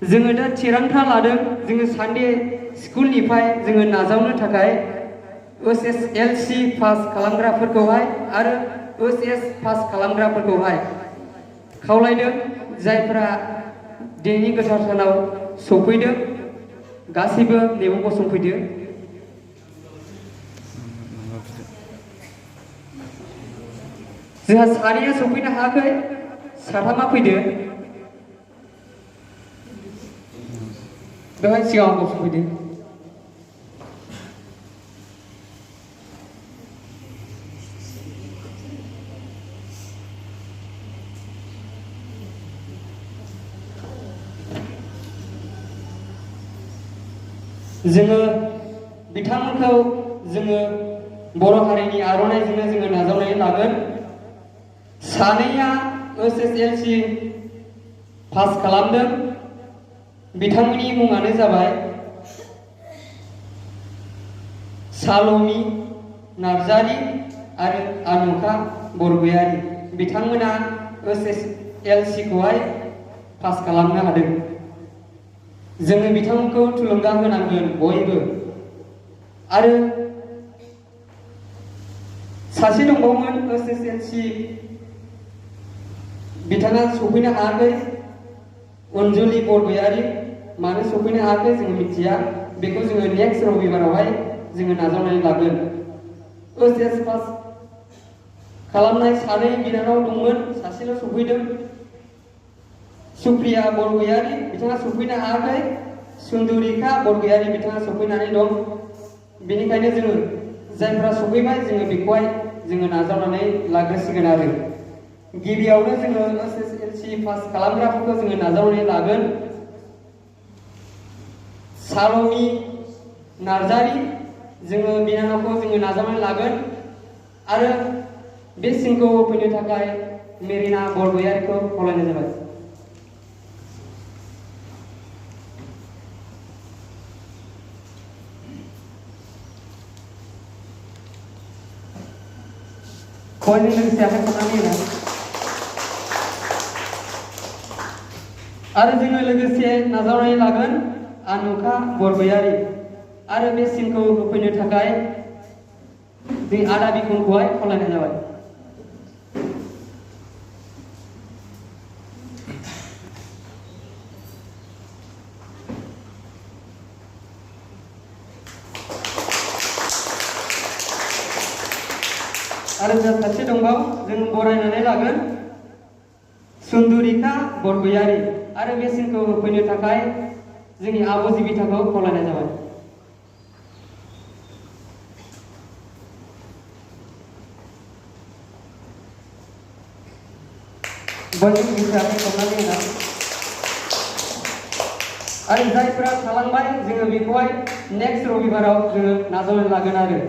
जोङो दा थिरांथा लादों जोङो सानडे स्कुलनिफ्राय जोङो नाजावनो थाखाय HSLC पास खालामग्राफोरखौहाय आरो HS पास खालामग्राफोरखौहाय खावलायदों जायफ्रा दिनैनि गोथार सानाव सफैदों गासैबो मेगन गसंफैदो। जोंहा सानैया सफैनो हायाखै, साथामा फैदो। बेवहाय सिगाङाव गसंफैदो। जोङो बिथांमोनखौ जोङो बर' हारिनि आर'नाइजोंनो जोङो नाजावनानै लागोन। सानैया HSLC पास खालामदों। बिथांमोननि मुङानो जाबाय सालमि नार्जारि आरो आनुखा बरगयारि। बिथांमोना HSLC खौहाय पास खालामनो हादों। जोङो बिथांमोनखौ थुलुंगा होनांगोन बयबो। आरो सासे दंबावोमोन HSLC बिथाङा सफैनो हायाखै, अनजुलि बरगयारि। मानो सफैनो हायाखै जों मिथिया, बेखौ जोङो नेक्स्ट रबिबारावहाय जोङो नाजावनानै लागोन। HS पास खालामनाय सानै बिनानाव दंमोन, सासेल' सफैदों। सुप्रिया बरगयारि बिथाङा सफैनो हायाखै, सुन्दुरिखा बरगयारि बिथाङा सफैनानै दं। बेनिखायनो जोङो जायफ्रा सफैबाय जोङो बेखौहाय जोङो नाजावनानै लाग्रोसिगोन। आरो गिबियावनो जोङो HSLC पास खालामग्राफोरखौ जोङो नाजावनानै लागोन। सालमि नार्जारि जोङो बिनानावखौ जोङो नाजावनानै लागोन। आरो बे सिनखौ होफैनो थाखाय मेरिना बरगयारिखौ खावलायनाय जाबाय। बयजों लोगोसे आखाइ खबनानै होना। आरो जोङो लोगोसे नाजावनानै लागोन आनुखा बरगयारि। आरो बे सिनखौ होफैनो थाखाय जों आदा बिखुंखौहाय खावलायनाय जाबाय। आरो जों सासे दंबावो, जों बरायनानै लागोन सुन्दुरिखा बरगयारि। आरो बे सिनखौ होफैनो थाखाय जोंनि आब' जिबिताखौ खावलायनाय जाबाय। बयबो गोसो आखाइ खबनानै होना। आरो जायफोरा थालांबाय जोङो बेखौहाय नेक्स्ट रबिबाराव जोङो नाजावनानै लागोन। आरो